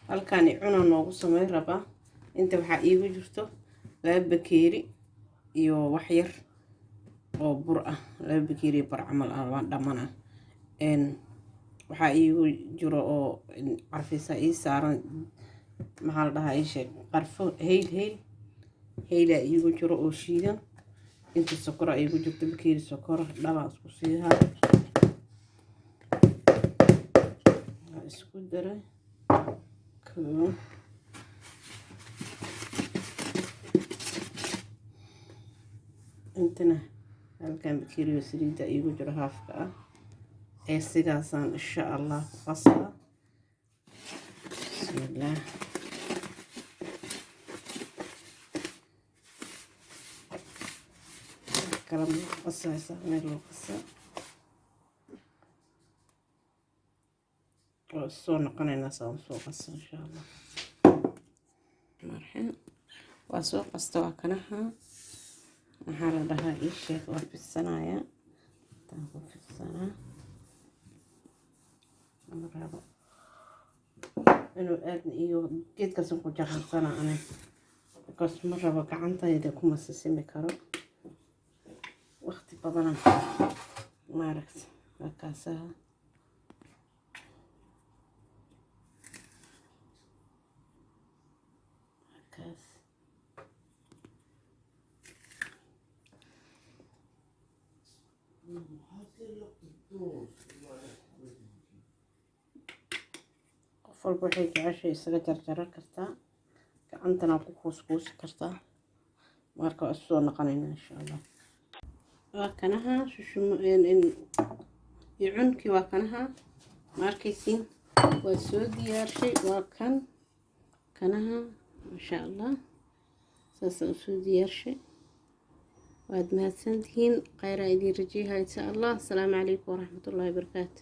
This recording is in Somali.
Halkaan cuna noogu sameyn rabaa. Inta waxaa iigu jirto 2 bakeeri iyo wax yar oo bur ah, 2 bakeeri bar camal ah, waan dhaman ah. Waxaa iigu jiro oo carfisa ii saaran, maxaa la dhahaa, ii sheeg, qarfo, hayl, hayl, haylaa iigu jiro oo shiidan. Inta sokora iigu jirto, bakeeri sokora dhabaa isku siihaa, waa isku daray. Koo intana halkan bakeeriyo saliidda iigu jiro haafka ah ee sidaasaan insha Allah ku qasaa. Bismillaah. Kala qasaysa meel loo qasaa, waa soo noqonaynaa saan soo qaso insha Allah. Marxin waa soo qasta, waa kanaha, maxaa la dhahaa, ii sheeg, waa fidsanaya, intaan ku fidsanaa. Ma rabo inuu aadna iyo geedkaasan ku jaransana ani, because ma rabo gacantayda kuma sisimi karo waqti badana, maaragta. Waa kaasaha. Kaas qof walba waxay jeceshay isaga jarjaran kartaa, gacantana ku kuuskuusi kartaa. Marka waa isu soo noqonayna insha Allah. Waa kanaha shushumo iyo cunkii, waa kanaha, ma arkaysiin? Waa soo diyaarshay, waa kan kanaha, maasha Allah, saasaan usoo diyaarshay. Waad mahadsantihiin, kheyraa idiin rajeeyaha insha Allah. Asalaamu calaykum waraxmatullahi wabarakaatu.